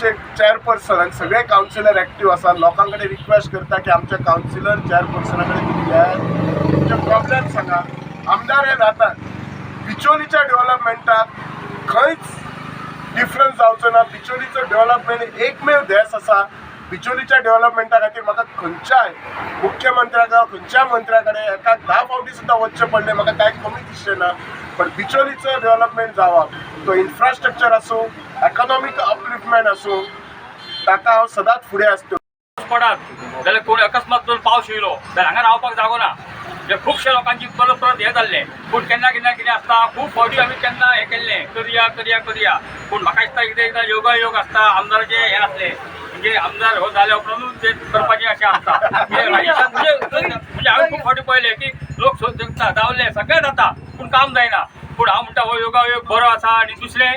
आमचे चॅरपर्सन आनी सगळे कावन्सिलर एक्टीव आसा. लोकां कडेन रिक्वेस्ट करता की आमच्या कावन्सिलर चॅरपर्सना कडेन तुमी येयात, तुमचे प्रॉब्लेम सांगा. आमदार हे जातात. बिचोलीच्या डेव्हलपमेंटाक खंयच डिफरन्स जावचो ना. बिचोलीचो डेव्हलपमेंट एकमेव ध्यास आसा. बिचोलीच्या डेव्हलपमेंटा खातीर म्हाका खंयच्याय मुख्यमंत्र्या, खंयच्याय मंत्र्या कडेन एका 10 फावटी सुद्दां वचचें पडलें, म्हाका कांय कमी दिसचें ना. पण बिचोलीचो डेव्हलपमेंट जावप, तो इन्फ्रास्ट्रक्चर आसूं, इकॉनॉमीक अपलिफ्टमेंट आसूं, ताका हांव सदांच फुडें आसतलो. पडात जाल्यार कोण अकस्मात जर पावस येयलो जाल्यार हांगा रावपाक जागो ना. म्हणजे खुबशे लोकांची परत परत हें जाल्लें. पूण केन्ना केन्ना कितें आसता, खूब फावटी आमी केन्ना हें केल्लें, करया करया करया. पूण म्हाका दिसता कितें एकदां योगायोग आसता आमदाराचें हें आसलें, म्हणजे आमदार हो जाल्या उपरांतूच ते करपाचें अशें आसता. म्हणजे म्हणजे म्हणजे हांवें खूब फावटी पळयलें की लोक सोदता, धांवले, सगळें जाता, पूण काम जायना. पूण हांव म्हणटा हो योगायोग बरो आसा. आनी दुसरें